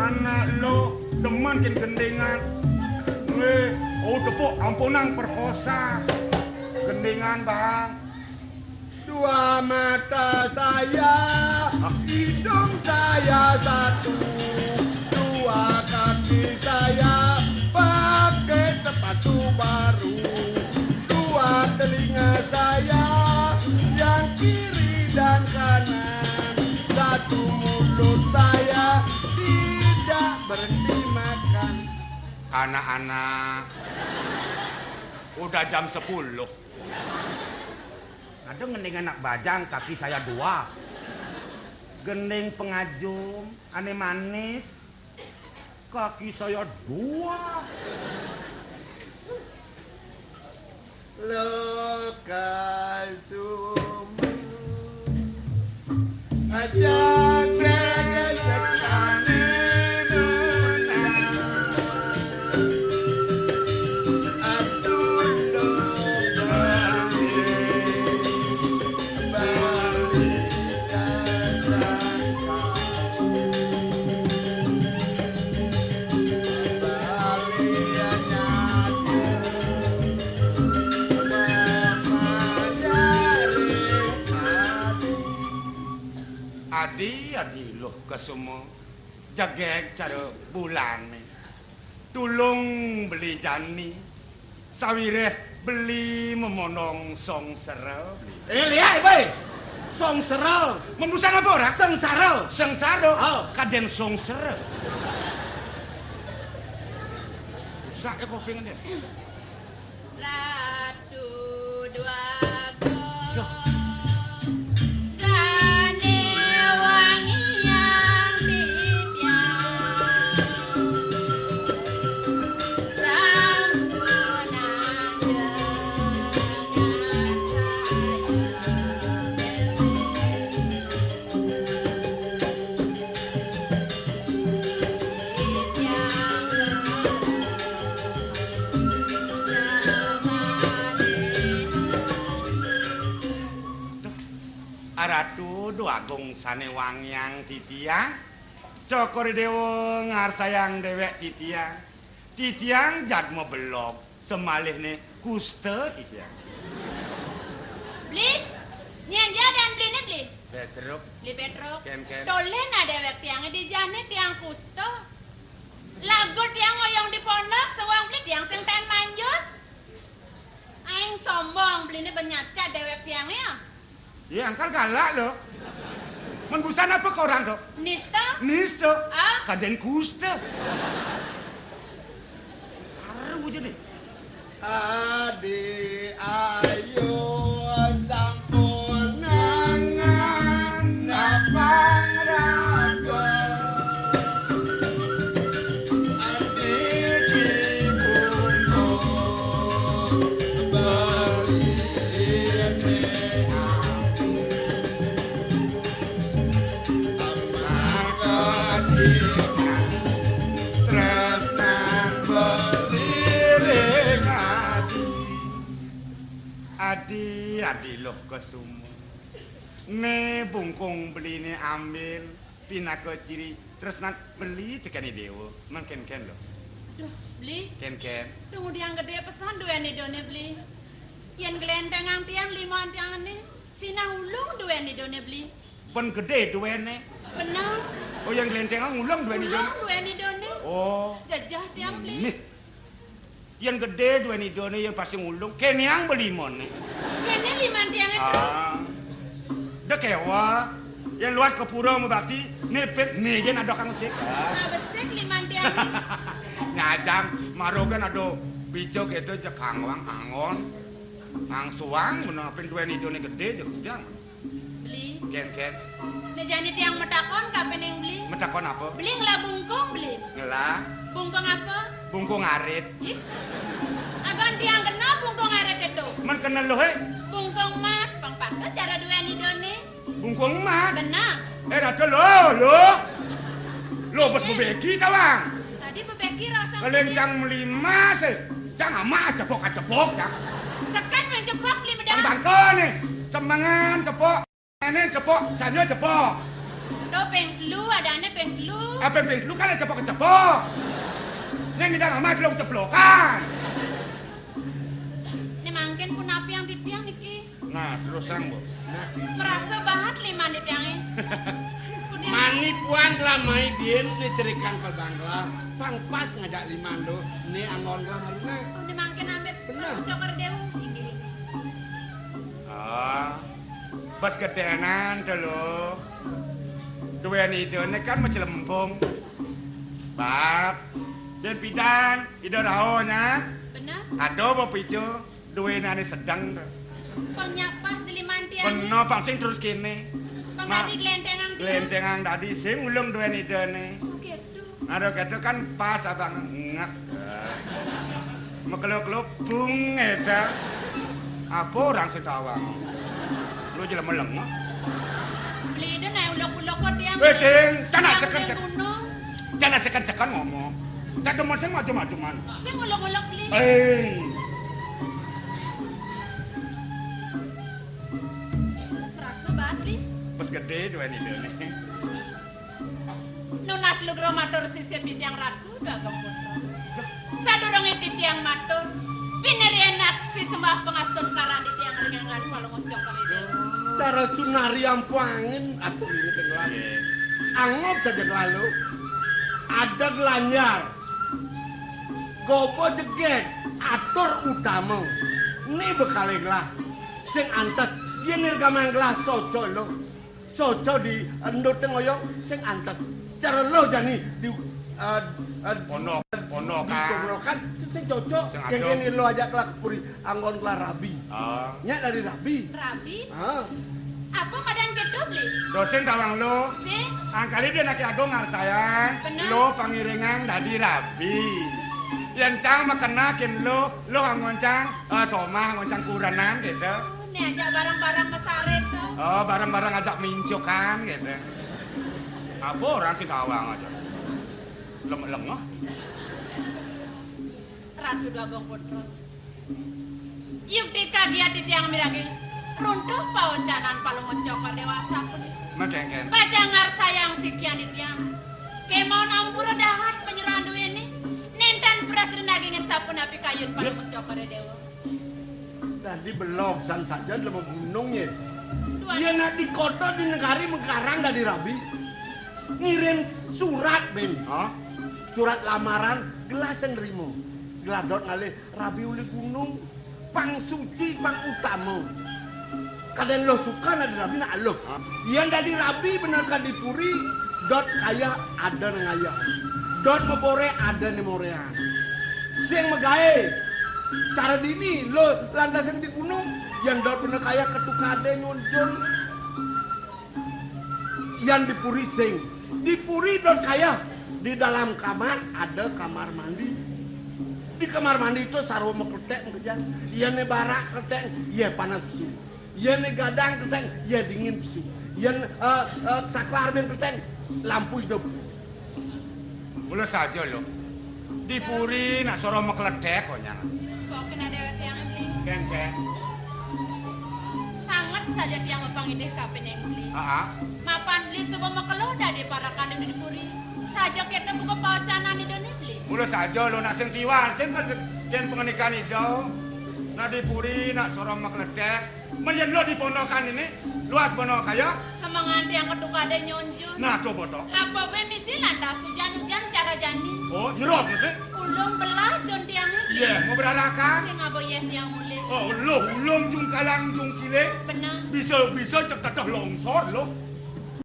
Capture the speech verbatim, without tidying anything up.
Anak lo demen kén gendingan. Wéh, oh tepuk ampunang perkosa. Gendingan, Bang. Dua mata saya, hidung saya satu, dua kaki saya pakai sepatu baru, dua telinga saya yang kiri dan kanan, satu mulut saya tidak berhenti makan. Anak-anak, udah jam sepuluh. Ada ngending anak bajang, kaki saya dua. Gending pengajum, ane manis, kaki saya dua. Lo kasum. Aja dege sekali nuna. Aduh, lo kasum. Adi, adi, lo kasum. Jegég cara bulané. Tulung beli jani. Sawiréh beli memondong songsera, beli. Eh, liak, Boy. Songsera. Membusan apa orang? Sengsara. Sengsara. Oh. Kadén songsera. Rusak ya kupingnya. Ratu Dwagung sané wangiang titiang, sampun ajeng ngasaya déwék. Duh, Ratu Dwagung sané wangiang titiang, Cokor I Déwa ngarsayang déwék titiang. Titiang jadma belog, samalihné kusta titiang. Bli, nyén ja dan Bliné, Bli? Pétruk. Bli Pétruk. Kén, kén. Tolih nah déwék tiangé dijané tiang kusta. Lagu tiang ngoyong di pondok, sawang Bli tiang sing taén manjus. Aing sombong, Bliné ben nyacat déwék tiangé, ya. Yé, angkal galak lo. Men busan apa ka orang to? Nista. Nista. Ah? Kadén kusta. Saru aja nih. Adi ayu sampun nangan napang raga. Adi dibungkuk beli. Adi, adi loh kesuma. Né bungkung beliné ambil pinaka ciri tresnan beli tekén I Déwa. Men kénkén loh. Duh, Beli. Kénkén. Tunggu tiang gedé pesan duén idané, Beli. Yén glentengang tiang liman tiangé, sinah ulung duén idané, Beli. Ben gedé duéné. Bener. Oh, yén glentengang ulung duén idané. Ulung duén idané. Oh. Jejeh tiang, Beli. Nih. Yén gedé duén idané, yén pasti ngulung. Kéné yang beli moné. Kéné liman tiangé terus. Ah. Dek kéwa. Yén luas ka pura mabakti, nipit né gén ada kang besik. Ah, besik liman tiangé. Nyajang, maro gén ada bica kéto ja kang wang angon. Angsuang, menapa duén idané gedé, ja kujang. Beli. Kén, kén. Né jani tiang matakon ka pening Beli. Matakon apa? Beli ngelah bungkung, Beli. Ngelah. Bungkung apa? Bungkung arit. Ih. Agan tiang kena bungkung arit itu. Men kena loh, eh? Bungkung emas, pang patut cara duén idané. Bungkung emas? Benar. Eh, rata lo, lo. Lo bos bebeki tawang. Tadi bebeki rasa. Kalian cang meli emas, eh. Cang amak cepok-cepok, cang. Sekat main cepok, Beli medang. Bangka nih. Semengan cepok. Ini cepok, sanyo cepok. Do ping telu, adané ping telu. Ah, ping, ping telu kan cepok-cepok. Ning ngidang amah deleng ceplokan. Né mangkin punapi yang titiang niki? Nah, terus sang, Bu. Merasa banget liman titiangé. Udah. Mani puan telah mai biyen né cerikan pabangla, pang pas ngajak liman do, né anggon telah maruna. Oh, né mangkin amit. Bener. Cokor Dewa. Inggih. Ah, bas gedénan to lo. Duén idané kan maclempung. Bab, yén pidan, ida rauh nyan. Bener. Ada apa pica? Duéné ané sedeng to. Pang nyak pas di liman tiang. Bener, pang sing terus kéné. Pang nah, dadi glentengang tiang. Glentengang dadi sing ulung duén idané. Oh, gitu. Aduh, gitu kan pas abang ngek. Mekelo-kelo bung éda. Apa orang sing tawang? Lu jelema lengah. Beli deh naik ulek-ulek kok tiang. Eh, sing, cana seken sek-, gunung. Cana seken-seken ngomong. Tak demen sing maju-majuman. Sing ulek-ulek beli. Eh. Merasa banget, Bli. Pas gedé duén idané. Nunas lugra matur sisip titiang Ratu Dagem Putra. Sadurungé titiang matur, pinirian aksi sembah pangastun karang titiang ring anggan Palungguh Cokor Ida. Cara sunari ampuh angin, atur ini tenggelam. Iya. Angob saja kelalu. Ada gelanjar. Gobo jegég, atur utama. Ni bekalih gelah. Sing antes, yén nirgamang gelah soco lo. Soco di endut ngoyong sing antes. Cara lo jani di, eh, eh, ponok, ponokan. Di ponokan, sing, sing cocok. Sing kengkén adoh. Lo ajak lah ke puri, anggon lah rabi. Ah. Nyak dari rabi. Rabi? Ah. Apa keadaan kita, Bli? Dosen tawang lo. Sing? Angkali dia naki agung ngarsayang. Bener. Lo pangiringan dadi rabi. Yang cang makenakin lo, lo anggon cang, eh, somah anggon cang kurenan gitu. Né ajak barang-barang mesare to. Oh, barang-barang ajak mincukan gitu. Apa orang sing tawang aja. Lem-, lengah. Ratu Dagem Putra. Yukti kagiat titiang miragi. Runtuh paocanan Palungguh Cokor Dewa sapunika. Mekengken. Pacang ngarsayang sikian titiang. Kemon ampura dahat penyerahan duwene. Nénten prasida nagingin sapunapi kayun Palungguh Cokor Dewa. Dadi belog san saja lema gunung ye. Tuan. Iya nak di kota di negari mengkarang dadi rabi. Ngirim surat, Ben. Hah? Surat lamaran gelah sing nrima. Gelah dot ngalih rabi uli gunung. Pang suci, pang utama. Kadén lo suka nak dadi rabi nak lo. Hah? Yén dadi rabi bener ka di puri, dot kayeh ada né ngayeh. Dot maboré ada né moréan. Sing magaé. Cara dini lo lantas sing di gunung, yén dot bener kayeh ketukadé nyunjun. Yén di puri sing. Di puri dot kayeh. Di dalam kamar ada kamar mandi. Di kamar mandi to sarwa makletek makejang. Yén né barak kletek, yé panas pesu. Yén gadang kenteng, yé dingin pesu. Yén, eh, eh, saklar bin kenteng, lampu idup. Mula saja lo. Di puri nak soroh makletek konyang. Kok kena dewek tiang ini? Kén, kén. Sanget saja tiang mapangidih kapining beli. Aa. Mapan beli suba makelo dadi parakan di puri. Saja kita buka pawacanan idane beli. Mula saja lo nak sing tiwas, sing kan se-, kén pangandikan ida. Nak di puri, nak soroh makletek. Mén yén lo di pondokan ini, luas bono kaya? Semengan tiang ketukade nyonjun. Nah, coba to. Apa baé misi lantas ujan-ujan cara jani? Oh, nyerot mesti? Ulung belah jon tiang ini. Iya, mau berarakan? Sing aba yén tiang mulih. Oh, uluh, ulung jungkalang jungkile. Benar. Bisa-bisa cek teteh longsor lo.